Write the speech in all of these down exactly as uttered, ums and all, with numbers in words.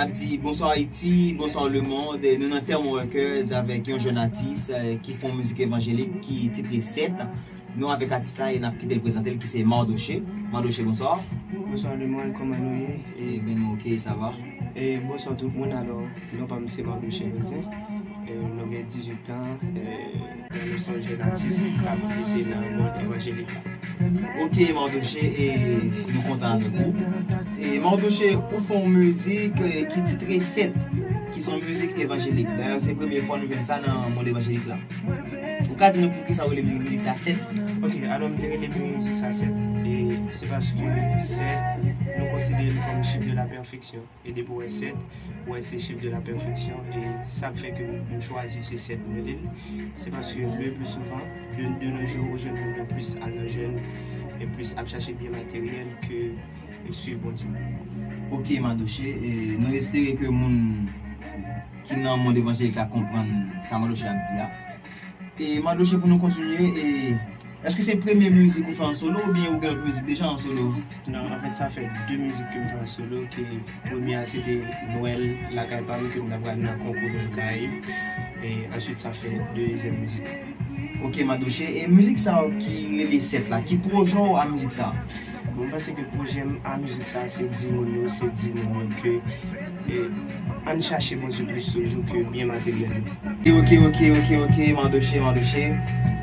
N ap di bonswa Ayiti, bonswa lemonn. Nou nan Thermo Records avèk yon jèn atis, eh, ki fè yon mizik evanjelik ki titre Sèt. Nou avèk atis la e n ap kite l prezante l, ki se Mardoché. Mardoché, bonswa. Bonswa lemonn, kòman nou ye? Ebyen, nou oke, sa va. E bonswa tout moun, alò, non pa m se Mardoché Rosin. E nou gen dizuit an, e nou se yon jèn atis k ap milite nan mond evanjelik la. Oke, Mardoché, e nou kontan avèk ou. E Mardoché, ou fè yon mizik, e, ki titre Sèt, ki se yon mizik evanjelik. Dayè, se premye fwa nou jwenn sa nan mond evanjelik la. Ou ka di nou poukisa ou rele mizik sa Sèt? Oke, alò m te rele mizik sa Sèt, e se paske Sèt, nou konsidere l kòm chif de la pèfeksyon. E depi w wè Sèt, w wè se chif de la pèfeksyon. E sa k fè ke m chwazi se Sèt m rele l, se paske le pli souvan, de, de nos jours, ou jwenn moun yo plis al nan jèn, e plis ap chache byen materyèl ke e swiv Bondye. Oke, Mardoché, e nou espere ke moun ki nan mond evanjelik la konprann sa Mardoché ap di a. E Mardoché, pou nou kontinye, e èske se premye mizik ou fè an solo oubyen ou gen lòt mizik deja an solo? Non, anfèt, sa fè de mizik ke m fè an solo, ke premye a se te Nwèl lakay pa m, ke m t ap gade nan konkou Nwèl Karayib, e answit sa fè dezyèm mizik. Oke, Mardoché, e mizik sa ki rele Sèt la, ki pwojè w a mizik sa? Bon, m panse ke pwojè m a mizik sa se di moun yo, se di moun yo ke, e, ann chache Bondye plis toujou ke byen materyèl yo. Oke, oke, oke, oke, oke, Mardoché, Mardoché.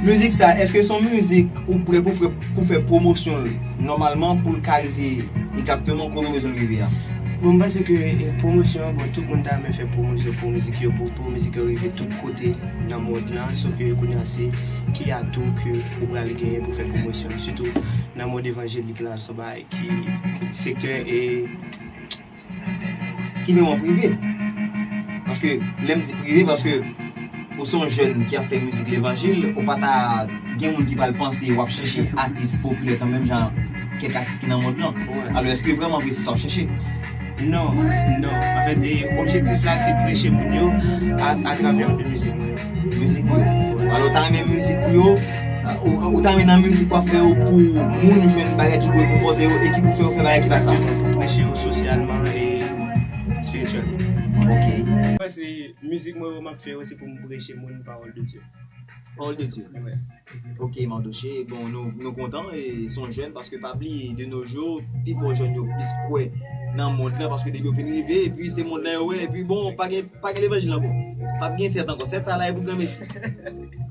Mizik sa, èske se yon mizik ou prè pou fè, pou fè pwomosyon l nòmalman pou l ka rive egzakteman kote w bezwen l rive a? Bon, m panse ke, e, pwomosyon, bon, tout moun ta renmen fè pwomosyon pou mizik yo, pou, pou mizik yo rive tout kote nan mond lan, sof ke kounye a se ki atou ke ou pral genyen pou fè pwomosyon, sitou nan mond evanjelik la, se yon bagay ki sektè e ki menm an prive. Paske lè m di prive, paske ou se yon jèn ki ap fè mizik levanjil, ou pa ta gen moun ki pral panse w ap chèche atis popilè tan menm jan kèk atis ki nan mond lan. Alò, èske vrèman vre se sa w ap chèche? Non, non. Anfèt, e, objektif la se preche moun yo a, atravè de mizik mwen yo. Mizik ou yo. Alò, ou ta renmen mizik ou yo, ou, ou ta renmen nan mizik w ap fè yo pou moun jwenn bagay ki pou rekonfòte yo e ki pou fè yo fè bagay ki pa sa. Pou preche yo sosyalman e espirityèlman. Ok. Mwen, se mizik mwen yo m ap fè yo, se pou m preche moun pawòl de Dye. Pawòl de Dye. Wi. Ok, Mardoché, bon, nou, nou kontan, e se yon jèn, paske pa bliye, de nos jours, pifò jèn yo plis kwè nan mond lan, paske depi yo fin rive, epi se mond lan yo wè, epi bon, pa gen, pa gen levanjil ankò. P ap gen Sèt ankò, Sèt sa la e pou granmesi.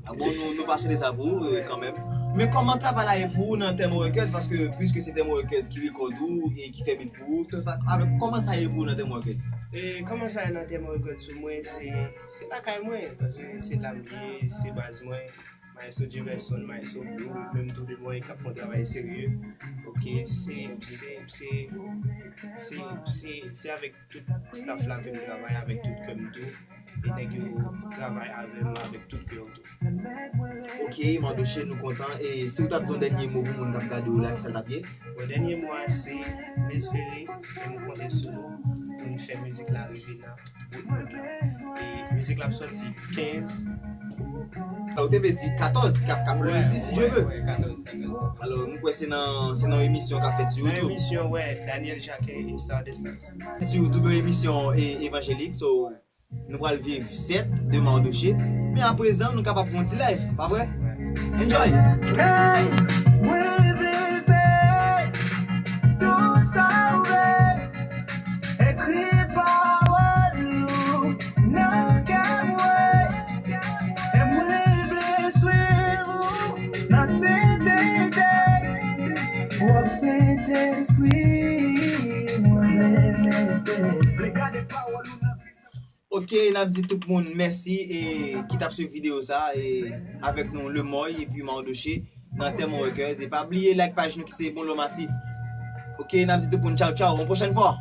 A bon, nou, nou pa swete sa pou ou, e, kanmenm. Men kòman travay la ye pou ou nan Thermo Records, paske, piske se Thermo Records ki rekòd ou, e ki fè beat pou ou, tout sa, alò, kòman sa ye pou ou nan Thermo Records? E, kòman sa ye nan Thermo Records pou mwen, se, se lakay mwen, paske se la m ye, se baz mwen. Maestro Jefferson, Maestro Blue, menm tou de mwen k ap fè yon travay serye. Ok, se, se, se, se, se, se avèk tout staff la ke m travay, avèk tout kè m tou. E nèg yo travay avè m avèk tout kè yo tou. Ok, Mardoché, nou kontan. E si w t ap di yon dènye mo pou moun k ap gade w la, kisa l t ap ye? Bon, dènye mo a se, m espere e m konte sou nou pou n fè mizik la rive nan bout mond lan. E mizik la ap sòti kenz. Ou te vle di katòz, k ap, k ap lendi, si Dye vle. Wi, katòz, katòz. Alò, m kwè se nan, se nan emisyon k ap fèt sou YouTube. Nan emisyon, wè, Daniel Jacquet e Star Destance. Sou YouTube, yon emisyon e, evanjelik, so, nou pral viv Sèt de Mardoché. Men aprezan, nou kapab pran yon ti live, pa vre? Enjoy! Hey! Mwen vle fè tout sa w vle. Ekri pawòl ou nan kè mwen. E mwen vle swiv ou nan sentete. Wòb Sentespri, mwen vle mete. Vle gade pawòl ou nan Ok, n ap di tout moun mèsi e ki t ap swiv videyo sa e avèk nou Lemoy epi Mardoché nan Thermo Records. E pa bliye like paj nou ki se Bon Lò Masif. Ok, n ap di tout moun tchaw tchaw, yon pwochèn fwa.